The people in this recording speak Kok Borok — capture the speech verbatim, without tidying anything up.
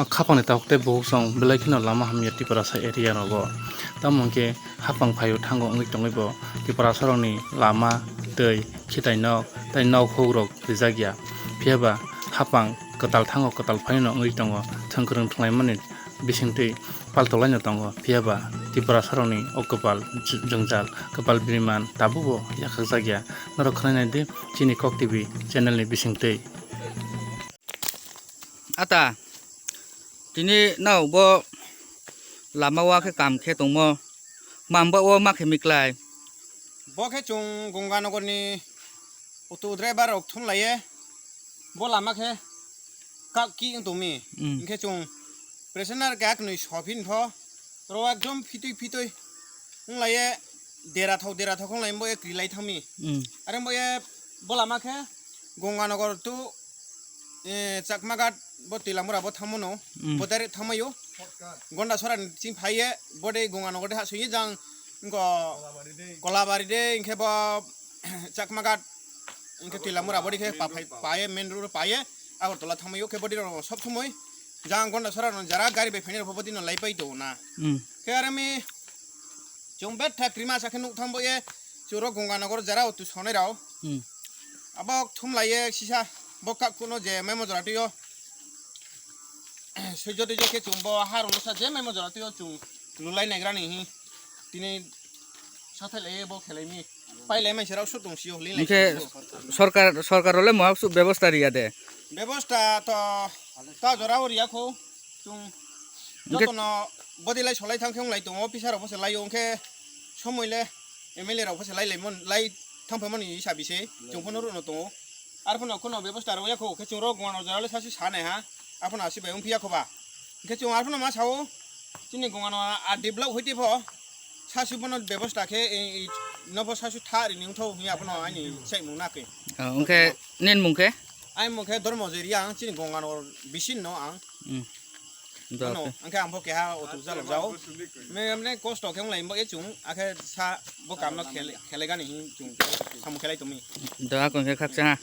Khapangni takhuk tei bukhuk song belai kheno lama hamya Tiprasa area rogo. Tamo hwnkhe haphang phaio thango wngwi tongwi bo Tiprasa rokni lama, twi, khitai nok tei nok huk rok rijak ya. Phiya ba haphang kwtal thango kwtal phaino wngwi tongo. Thwngkwrwng thwnglaimani bisingtwi paltoklaino tongo. Phiya ba Tiprasa rokni o kwpal j-, jwngjal, kwpal biriman tabukbo yakhakjak ya. Norok khwnainai di chini Kok T V channel ni bisingtwi. Ata, tini nao bo lama o khe kam khe tongmo, mam ba o ma khe miklai. Bo khe chwng Gonganagarni auto driver rok thum laiye, bo lama khe kak ki wng tongmi. Mm. Hwnkhe chwng passenger keha kwnwi sophi pho, oro ekdom phitwi phitwi wng laiye, dera thok dera thok wng lai bo ye kri lai thangmi. Mm. Are bo ye bo lama khe Gonganagar to, eh, Chakmaghat bo Tilamura bo thangmano, mm, bo direct thangmaio. Gondasora ni ching phaiye, bo de Gonganagar de ha suye jang, wngko Kolabari de, hwnkhe bo Chakmaghat, hwnkhe Tilamura bo de khe pa phai, paye, main road paye, Agartala thangmaio, khe bo de rok sob somoi jang Gondasora no jara gari bai phainai rok bo de no lai pai tongo na. Mm. Khe arami chwng betha krima sa khe nuk thang bo ye, chwng rok Gonganagar jara o tu sonai rao. Hmm. Abo thum lai ye sisa bo kak kuno je memo jora twi o. Sujoti je khe chwng bo ha rwno sa je memo jora twi o chwng lulai naigra ni hi. Tini sathai lai ye bo khelai mi. Pai lai mai se rao su tong si o hli lai. Hwnkhe si o. Sorkar, sorkar role mohak su bebosta riya de. Bebosta to ta jora o riya kho. Chwng hwnkhe jotono body lai solai thang khe wng lai tongo, officer rok bo se lai o, hwnkhe somoi le M L A rok bo se lai lai mon, lai thang phai mani hisa bise chwng phano rwno tongo. Ar phano kheno bebosta rw ya kho, khe chwng rok Gonganagar jora le sasu sa nai ha, ar phano asi bai wng phiya kho ba. Hwnkhe chwng ar phano ma sa o, chini Gonganagar a develop hoi te pho sasu bono bebosta khe, e, e, no pho sasu tha rini wng tho hwnwi a phano ani sai mung na khe. Ah, hwnkhe nin mung khe? Ai mung khe Dharma Jeriya ang chini Gonganagar bisin no ang. Hmm. Ano, angkhe ang bo keha otuk jalo jao. Me, mane kosto khe wng lai bo e chwng, akhe sa bo kamno khele-, khelegani hin chwng samung khelai tongmi. Do akon khe khaksa ha.